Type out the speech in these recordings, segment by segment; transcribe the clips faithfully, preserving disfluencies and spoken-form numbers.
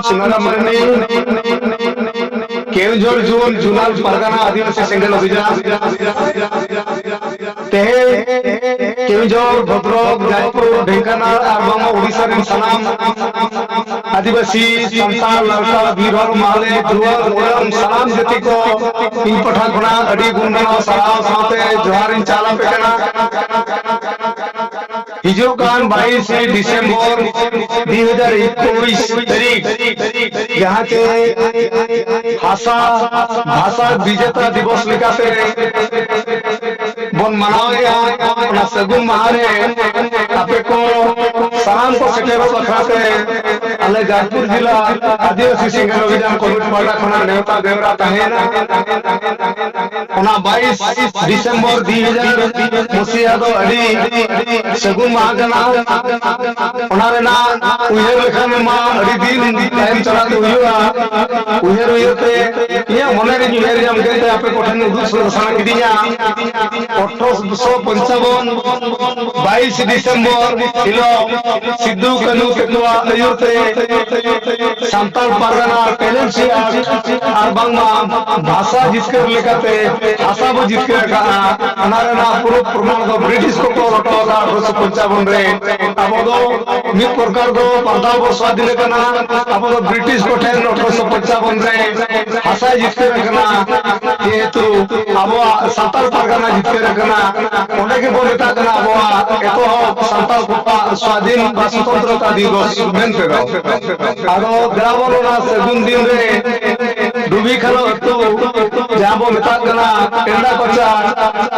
Sunaram Mardi, Keonjhar zone zonal ᱯᱟᱨᱜᱟᱱᱟ ᱟᱹᱫᱤᱵᱟᱹᱥᱤ ᱥᱮᱸᱜᱮᱞ ᱚᱵᱷᱤᱡᱟᱱ᱾ ᱛᱮᱦᱮᱧ ᱠᱮᱣᱚᱱᱡᱷᱚᱨ, ᱵᱷᱚᱫᱨᱚᱠ, ᱡᱟᱡᱽᱯᱩᱨ, ᱰᱷᱮᱝᱠᱟᱱᱟᱞ ᱟᱨ ᱵᱟᱝᱢᱟ ᱳᱰᱤᱥᱟ ᱨᱮᱱ ᱥᱟᱱᱟᱢ ᱟᱹᱫᱤᱵᱟᱹᱥᱤ, ᱥᱟᱱᱛᱟᱲ, ᱞᱟᱲᱠᱟ, ᱵᱤᱨ ᱦᱚᱲ, ᱢᱟᱦᱞᱮ, ᱫᱩᱣᱟᱹᱨ, ᱢᱩᱨᱟᱢ, ᱥᱟᱱᱟᱢ ᱡᱟᱹᱛᱤ ᱠᱚ ᱤᱧ ᱯᱟᱦᱴᱟ ᱠᱷᱚᱱᱟᱜ ᱟᱹᱰᱤ ᱜᱩᱱ ᱢᱟᱱᱟᱣ ᱥᱟᱨᱦᱟᱣ ᱥᱟᱶᱛᱮ ᱡᱚᱦᱟᱨ ᱤᱧ ᱪᱟᱞ ᱟᱯᱮ ᱠᱟᱱᱟ᱾ ᱦᱤᱡᱩᱜ ᱠᱟᱱ ᱵᱟᱭᱤᱥᱮ ᱰᱤᱥᱮᱢᱵᱚᱨ ᱫᱩ ᱦᱟᱡᱟᱨ ᱮᱠᱩᱥ ᱛᱟᱹᱨᱤᱠᱷ, ᱡᱟᱦᱟᱸ ᱪᱮ ᱦᱟᱥᱟ ᱵᱷᱟᱥᱟ ᱵᱤᱡᱮᱛᱟ ᱫᱤᱵᱚᱥ ᱞᱮᱠᱟᱛᱮ ᱵᱚᱱ ᱢᱟᱱᱟᱣᱮᱫᱼᱟ, ᱚᱱᱟ ᱥᱟᱹᱜᱩᱱ ᱢᱟᱦᱟ ᱨᱮ ᱟᱯᱮ ᱠᱚ ᱥᱟᱱᱟᱢ ᱠᱚ ᱥᱮᱴᱮᱨᱚᱜ ᱵᱟᱠᱷᱨᱟ ᱛᱮ ᱟᱞᱮ ᱡᱟᱡᱽᱯᱩᱨ ᱡᱮᱞᱟ ᱟᱹᱫᱤᱵᱟᱹᱥᱤ ᱥᱮᱸᱜᱮᱞ ᱚᱵᱷᱤᱡᱟᱱ ᱠᱚᱢᱤᱴᱤ ᱯᱟᱦᱴᱟ ᱠᱷᱚᱱᱟᱜ ᱱᱮᱣᱛᱟ ᱵᱮᱣᱨᱟ ᱛᱟᱦᱮᱸᱭᱮᱱᱟ᱾ ᱚᱱᱟ ᱵᱟᱭᱤᱥ ᱰᱤᱥᱮᱢᱵᱚᱨ ᱫᱩ ᱦᱟᱡᱟᱨ ᱢᱟᱹᱥᱤᱦᱟ ᱫᱚ ᱟᱹᱰᱤ ᱥᱟᱹᱜᱩᱱ ᱢᱟᱦᱟ ᱠᱟᱱᱟ᱾ ᱚᱱᱟ ᱨᱮᱱᱟᱜ ᱩᱭᱦᱟᱹᱨ ᱞᱮᱠᱷᱟᱱ ᱢᱟ ᱟᱹᱰᱤ ᱫᱤᱱ ᱛᱟᱭᱚᱢ ᱪᱟᱞᱟᱜ ᱛᱮ ᱦᱩᱭᱩᱜᱼᱟ᱾ ᱩᱭᱦᱟᱹᱨ ᱩᱭᱦᱟᱹᱨ ᱛᱮ ᱤᱧᱟᱹᱜ ᱢᱚᱱᱮ ᱨᱤᱧ ᱩᱭᱦᱟᱹᱨ ᱧᱟᱢ ᱠᱮᱫ ᱛᱮ ᱟᱯᱮ ᱠᱚᱴᱷᱮᱱ ᱩᱫᱩᱜ ᱥᱚᱫᱚᱨ ᱥᱟᱱᱟ ᱠᱤᱫᱤᱧᱟ᱾ ᱟᱴᱷᱨᱚᱥᱚ ᱯᱚᱧᱪᱟᱵᱚᱱ ᱵᱟᱭᱤᱥ ᱰᱤᱥᱮᱢᱵᱚᱨ ᱦᱤᱞᱳᱜ ᱥᱤᱫᱩ ᱠᱟᱹᱱᱦᱩ ᱛᱟᱠᱚᱣᱟᱜ ᱟᱹᱭᱩᱨ ᱛᱮ ᱥᱟᱱᱛᱟᱲ ᱯᱟᱨᱜᱟᱱᱟ ᱴᱮᱱᱮᱱᱥᱤ ᱟᱨ ᱵᱟᱝᱢᱟ ᱵᱷᱟᱥᱟ ᱡᱤᱛᱠᱟᱹᱨ ᱞᱮᱠᱟᱛᱮ ᱦᱟᱥᱟ ᱵᱚ ᱡᱤᱛᱠᱟᱹᱨ ᱟᱠᱟᱫᱼᱟ᱾ ᱚᱱᱟ ᱨᱮᱱᱟᱜ ᱯᱩᱨᱟᱹ ᱯᱨᱚᱢᱟᱱ ᱫᱚ ᱵᱨᱤᱴᱤᱥ ᱠᱚᱠᱚ ᱚᱞ ᱦᱚᱴᱚ ᱟᱠᱟᱫᱼᱟ ᱟᱴᱷᱨᱚᱥᱚ ᱯᱚᱧᱪᱟᱵᱚᱱ ᱨᱮ᱾ ᱟᱵᱚ ᱫᱚ ᱢᱤᱫ ᱯᱨᱚᱠᱟᱨ ᱫᱚ ᱯᱟᱱᱛᱷᱟ ᱵᱚ ᱥᱟᱹᱫᱷᱤᱱ ᱟᱠᱟᱱᱟ, ᱟᱵᱚ ᱫᱚ ᱵᱨᱤᱴᱤᱥ ᱠᱚᱴᱷᱮᱱ ᱟᱴᱷᱨᱚᱥᱚ ᱯᱚᱧᱪᱟᱵᱚᱱ ᱨᱮ ᱦᱟᱥᱟᱭ ᱡᱤᱛᱠᱟᱹᱨ ᱟᱠᱟᱱᱟ᱾ ᱡᱮᱦᱮᱛᱩ ᱟᱵᱚᱣᱟᱜ ᱥᱟᱱᱛᱟᱲ ᱯᱟᱨᱜᱟᱱᱟ ᱡᱤᱛᱠᱟᱹᱨ ᱟᱠᱟᱱᱟ, ᱚᱸᱰᱮ ᱜᱮᱵᱚ ᱢᱮᱛᱟᱜ ᱠᱟᱱᱟ ᱟᱵᱚᱣᱟᱜ ᱮᱛᱚᱦᱚᱵ ᱥᱟᱱᱛᱟᱲ ᱠᱚᱣᱟᱜ ᱥᱣᱟᱫᱷᱤᱱ ᱵᱟ ᱥᱚᱛᱚᱱᱛᱨᱚᱛᱟ ᱫᱤᱵᱚᱥ ᱢᱮᱱᱛᱮ ᱫᱚ᱾ ᱟᱫᱚ ᱫᱮᱞᱟ ᱵᱚᱱ ᱚᱱᱟ ᱥᱟᱹᱜᱩᱱ ᱫᱤᱱ ᱨᱮ ᱰᱩᱵᱤ ᱠᱷᱟᱞᱚ ᱟᱹᱛᱩ, ᱡᱟᱦᱟᱸ ᱵᱚ ᱢᱮᱛᱟᱜ ᱠᱟᱱᱟ ᱴᱮᱱᱰᱟ ᱠᱚᱪᱟ,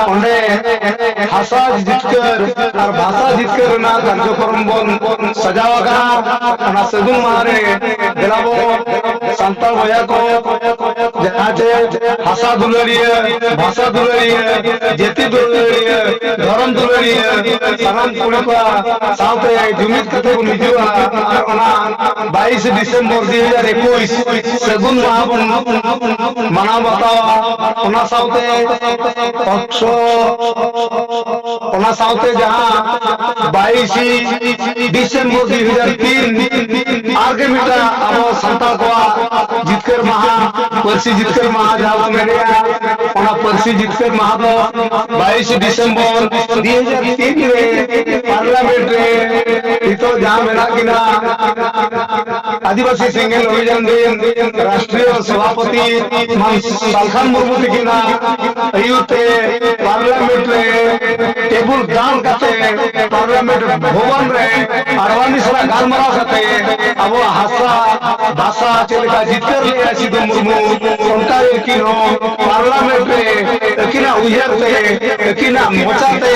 ᱚᱸᱰᱮ ᱦᱟᱥᱟ ᱡᱤᱛᱠᱟᱹᱨ ᱟᱨ ᱵᱷᱟᱥᱟ ᱡᱤᱛᱠᱟᱹᱨ ᱨᱮᱱᱟᱜ ᱠᱟᱨᱡᱚᱠᱨᱚᱢ ᱵᱚᱱ ᱥᱟᱡᱟᱣ ᱟᱠᱟᱫᱼᱟ᱾ ᱚᱱᱟ ᱥᱟᱹᱜᱩᱱ ᱢᱟᱦᱟ ᱨᱮ ᱫᱮᱞᱟ ᱵᱚ ᱥᱟᱱᱛᱟᱲ ᱵᱚᱭᱦᱟ ᱠᱚ, ᱡᱟᱦᱟᱸ ᱪᱮ ᱦᱟᱥᱟ ᱫᱩᱞᱟᱹᱲᱤᱭᱟᱹ, ᱵᱷᱟᱥᱟ ᱫᱩᱞᱟᱹᱲᱤᱭᱟᱹ, ᱡᱟᱹᱛᱤ ᱫᱩᱞᱟᱹᱲᱤᱭᱟᱹ, ᱫᱷᱚᱨᱚᱢ ᱫᱩᱞᱟᱹᱲᱤᱭᱟᱹ, ᱥᱟᱱᱟᱢ ᱠᱩᱲᱤ ᱠᱚᱲᱟ ᱥᱟᱶᱛᱮ ᱡᱩᱢᱤᱫ ᱠᱟᱛᱮ ᱵᱚᱱ ᱦᱤᱡᱩᱜᱼᱟ ᱟᱨ ᱚᱱᱟ ᱵᱟᱭᱤᱥ ᱰᱤᱥᱮᱢᱵᱚᱨ ᱫᱩ ᱦᱟᱡᱟᱨ ᱮᱠᱩᱥ ᱥᱟᱹᱜᱩᱱ ᱢᱟᱦᱟ ᱵᱚᱱ ᱢᱟᱱᱟᱣ ᱵᱟᱛᱟᱣᱟ᱾ ᱚᱱᱟ ᱥᱟᱶᱛᱮ ᱚᱴᱷᱨᱚ, ᱚᱱᱟ ᱥᱟᱶᱛᱮ ᱡᱟᱦᱟᱸ ᱵᱟᱭᱤᱥ ᱰᱤᱥᱮᱢᱵᱚᱨ ᱫᱩ ᱦᱟᱡᱟᱨ ᱛᱤᱱ ᱟᱨ ᱜᱮ ᱢᱤᱫᱴᱟᱝ ᱟᱵᱚ ᱥᱟᱱᱛᱟᱲ ᱠᱚᱣᱟᱜ ᱡᱤᱛᱠᱟᱹᱨ ᱢᱟᱦᱟ, ᱯᱟᱹᱨᱥᱤ ᱡᱤᱛᱠᱟᱹᱨ ᱢᱟᱦᱟ ᱡᱟᱦᱟᱸ ᱵᱚᱱ ᱢᱮᱱᱮᱜᱼᱟ, ᱚᱱᱟ ᱯᱟᱹᱨᱥᱤ ᱡᱤᱛᱠᱟᱹᱨ ᱢᱟᱦᱟ ᱫᱚ ᱵᱟᱭᱤᱥ ᱰᱤᱥᱮᱢᱵᱚᱨ ᱫᱩ ᱦᱟᱡᱟᱨ ᱛᱤᱱ ᱨᱮ ᱯᱟᱨᱞᱟᱢᱮᱱᱴ ᱨᱮ ᱱᱤᱛᱚᱜ ᱡᱟᱦᱟᱸ ᱢᱮᱱᱟᱜ ᱠᱤᱱᱟ ᱟᱹᱫᱤᱵᱟᱹᱥᱤ ᱥᱮᱸᱜᱮᱞ ᱚᱵᱷᱤᱡᱟᱱ ᱨᱮᱱ ᱨᱟᱥᱴᱨᱤᱭᱚ ᱥᱚᱵᱷᱟᱯᱚᱛᱤ ᱢᱟᱱ ᱥᱟᱞᱠᱷᱟᱱ ᱢᱩᱨᱢᱩ ᱛᱤᱠᱤᱱᱟᱜ ᱟᱹᱭᱩᱨ ᱛᱮ ᱯᱟᱨᱞᱟᱢᱮᱱᱴ ᱨᱮ ᱴᱮᱵᱩᱞ ᱫᱟᱞ ᱠᱟᱛᱮ ᱯᱟᱨᱞᱟᱢᱮᱱᱴ ᱵᱷᱚᱵᱚᱱ ᱨᱮ ᱟᱰᱣᱟᱱᱤ ᱥᱟᱞᱟᱜ ᱜᱟᱞᱢᱟᱨᱟᱣ ᱠᱟᱛᱮ ᱟᱵᱚᱣᱟᱜ ᱦᱟᱥᱟ ᱵᱷᱟᱥᱟ ᱪᱮᱫ ᱞᱮᱠᱟ ᱡᱤᱛᱠᱟᱹᱨ ᱞᱮᱫᱼᱟ ᱥᱤᱫᱩ ᱢᱩᱨᱢᱩ, ᱚᱱᱠᱟ ᱜᱮ ᱩᱱᱠᱤᱱ ᱦᱚᱸ ᱯᱟᱨᱞᱟᱢᱮᱱᱴ ᱨᱮ ᱟᱹᱠᱤᱱᱟᱜ ᱩᱭᱦᱟᱹᱨ ᱛᱮ, ᱟᱹᱠᱤᱱᱟᱜ ᱢᱚᱪᱟ ᱛᱮ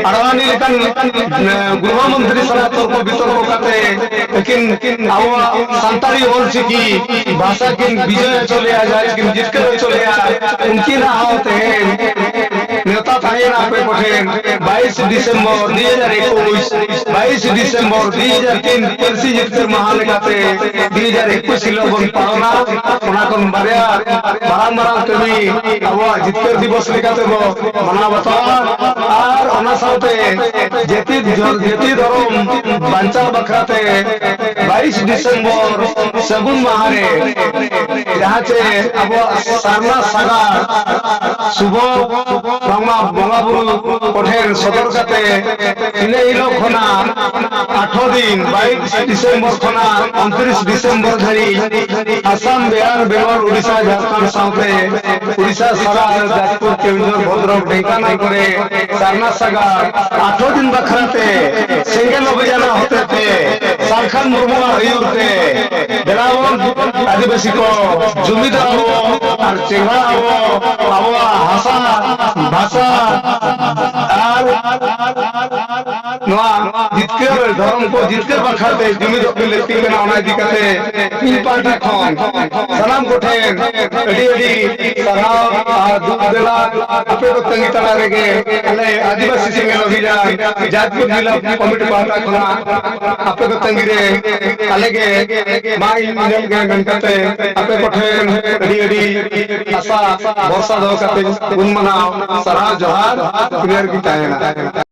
ᱟᱰᱣᱟᱱᱤ ᱞᱮᱠᱟᱱ, ᱮ, ᱜᱨᱚᱦᱚ ᱢᱚᱱᱛᱨᱤ ᱥᱟᱞᱟᱜ ᱛᱚᱨᱠᱚ ᱵᱤᱛᱚᱨᱠᱚ ᱠᱟᱛᱮ ᱟᱹᱠᱤᱱ ᱟᱵᱚᱣᱟᱜ ᱥᱟᱱᱛᱟᱲᱤ ᱚᱞᱪᱤᱠᱤ ᱵᱷᱟᱥᱟ ᱠᱤᱱ ᱵᱤᱡᱚᱭ ᱦᱚᱪᱚ ᱞᱮᱭᱟ, ᱡᱟᱦᱟᱸ ᱠᱤᱱ ᱡᱤᱛᱠᱟᱹᱨ ᱦᱚᱪᱚ ᱞᱮᱭᱟ, ᱩᱱᱠᱤᱱᱟᱜ ᱦᱚᱸ ᱛᱮᱦᱮᱧ ᱱᱮᱣᱛᱟ ᱛᱟᱦᱮᱸᱭᱮᱱᱟ ᱟᱯᱮ ᱠᱚᱴᱷᱮᱱ, ᱵᱟᱭᱤᱥ ᱰᱤᱥᱮᱢᱵᱚᱨ ᱫᱩ ᱦᱟᱡᱟᱨ ᱮᱠᱩᱥ, ᱵᱟᱭᱤᱥ ᱰᱤᱥᱮᱢᱵᱚᱨ ᱫᱩ ᱦᱟᱡᱟᱨ ᱛᱤᱱ ᱯᱟᱹᱨᱥᱤ ᱡᱤᱛᱠᱟᱹᱨ ᱢᱟᱦᱟ ᱞᱮᱠᱟᱛᱮ ᱫᱩ ᱦᱟᱡᱟᱨ ᱮᱠᱩᱥ ᱦᱤᱞᱳᱜ ᱵᱚᱱ ᱯᱟᱞᱚᱱᱟ᱾ ᱚᱱᱟ ᱠᱷᱚᱱ ᱵᱟᱨᱭᱟ ᱢᱟᱨᱟᱝ ᱢᱟᱨᱟᱝ ᱠᱟᱹᱢᱤ ᱟᱵᱚᱣᱟᱜ ᱡᱤᱛᱠᱟᱹᱨ ᱫᱤᱵᱚᱥ ᱞᱮᱠᱟᱛᱮ ᱵᱚ ᱢᱟᱱᱟᱣ ᱵᱟᱛᱟᱣᱟ᱾ ᱟᱨ ᱚᱱᱟ ᱥᱟᱶᱛᱮ ᱡᱟᱹᱛᱤ ᱡᱟᱹᱛᱤ ᱫᱷᱚᱨᱚᱢ ᱵᱟᱧᱪᱟᱣ ᱵᱟᱠᱷᱨᱟᱛᱮ ᱵᱟᱭᱤᱥ ᱰᱤᱥᱮᱢᱵᱚᱨ ᱥᱟᱹᱜᱩᱱ ᱢᱟᱦᱟ ᱨᱮ ᱡᱟᱦᱟᱸ ᱪᱮ ᱟᱵᱚᱣᱟᱜ ᱥᱟᱨᱱᱟ ᱥᱟᱜᱟᱲ ᱥᱩᱵᱷᱚ ᱵᱟᱝᱢᱟ ᱵᱚᱸᱜᱟ ᱵᱩᱨᱩ ᱠᱚᱴᱷᱮᱱ ᱥᱚᱫᱚᱨ ᱠᱟᱛᱮ ᱤᱱᱟᱹ ᱦᱤᱞᱳᱜ ᱠᱷᱚᱱᱟᱜ ᱟᱴᱷᱨᱚ ᱫᱤᱱ, ᱵᱟᱭᱤᱥ ᱰᱤᱥᱮᱢᱵᱚᱨ ᱠᱷᱚᱱᱟᱜ ᱩᱱᱛᱨᱤᱥ ᱰᱤᱥᱮᱢᱵᱚᱨ ᱫᱷᱟᱹᱨᱤᱡ ᱟᱥᱟᱢ, ᱵᱤᱦᱟᱨ, ᱵᱮᱝᱜᱚᱞ, ᱩᱰᱤᱥᱟ, ᱡᱷᱟᱲᱠᱷᱚᱸᱰ ᱥᱟᱶᱛᱮ ᱩᱰᱤᱥᱟ, ᱥᱟᱨᱟ ᱡᱟᱡᱽᱯᱩᱨ, ᱠᱮᱣᱚᱱᱡᱷᱚᱨ, ᱵᱷᱚᱫᱨᱚᱠ, ᱰᱷᱮᱝᱠᱟᱱᱟᱞ ᱠᱚᱨᱮ ᱥᱟᱨᱱᱟ ᱥᱟᱜᱟᱲ ᱟᱴᱷᱨᱚ ᱫᱤᱱ ᱵᱟᱠᱷᱨᱟ ᱛᱮ ᱥᱮᱸᱜᱮᱞ ᱚᱵᱷᱤᱡᱟᱱ ᱦᱚᱛᱮ ᱛᱮ ᱥᱟᱞᱠᱷᱟᱱ ᱢᱩᱨᱢᱩᱣᱟᱜ ᱟᱹᱭᱩᱨ ᱛᱮ ᱫᱮᱞᱟᱵᱚᱱ ᱟᱹᱫᱤᱵᱟᱹᱥᱤ ᱠᱚ ᱡᱩᱢᱤᱫᱚᱜ ᱟᱵᱚ ᱟᱨ ᱪᱮᱸᱜᱷᱟᱜ ᱟᱵᱚ ᱟᱵᱚᱣᱟᱜ ᱦᱟᱥᱟ, ᱵᱷᱟᱥᱟ ᱟᱨ ᱱᱚᱣᱟ ᱡᱤᱛᱠᱟᱹᱨ, ᱫᱷᱚᱨᱚᱢ ᱠᱚ ᱡᱤᱛᱠᱟᱹᱨ ᱵᱟᱠᱷᱨᱟ ᱛᱮ ᱡᱩᱢᱤᱫᱚᱜ ᱜᱮ ᱞᱟᱹᱠᱛᱤ ᱠᱟᱱᱟ᱾ ᱚᱱᱟ ᱤᱫᱤ ᱠᱟᱛᱮ ᱤᱧ ᱯᱟᱦᱴᱟ ᱠᱷᱚᱱ ᱥᱟᱱᱟᱢ ᱠᱚᱴᱷᱮᱱ ᱟᱹᱰᱤ ᱟᱹᱰᱤ ᱥᱟᱨᱦᱟᱣ ᱟᱨ ᱫᱩᱠ ᱫᱮᱞᱟ ᱟᱯᱮ ᱠᱚ ᱛᱟᱺᱜᱤ ᱛᱟᱲᱟ ᱨᱮᱜᱮ ᱟᱞᱮ ᱟᱹᱫᱤᱵᱟᱹᱥᱤ ᱥᱮᱸᱜᱮᱞ ᱚᱵᱷᱤᱡᱟᱱ ᱡᱟᱡᱽᱯᱩᱨ ᱡᱮᱞᱟ ᱠᱚᱢᱤᱴᱤ ᱯᱟᱦᱴᱟ ᱠᱷᱚᱱᱟᱜ ᱟᱯᱮ ᱠᱚ ᱛᱟᱺᱜᱤ ᱨᱮ ᱟᱞᱮ ᱜᱮ ᱢᱟ ᱤᱧ ᱧᱮᱞ ᱜᱮ ᱢᱮᱱ ᱠᱟᱛᱮ ᱟᱯᱮ ᱠᱚᱴᱷᱮᱱ ᱟᱹᱰᱤ ᱟᱹᱰᱤ ᱟᱥᱟ ᱵᱷᱚᱨᱥᱟ ᱫᱚᱦᱚ ᱠᱟᱛᱮ ᱜᱩᱱ ᱢᱟᱱᱟᱣ ᱥᱟᱨᱦᱟᱣ ᱡᱚᱦᱟᱨ ᱤᱱᱟᱹ ᱨᱮᱜᱮ ᱛᱟᱦᱮᱱᱟ᱾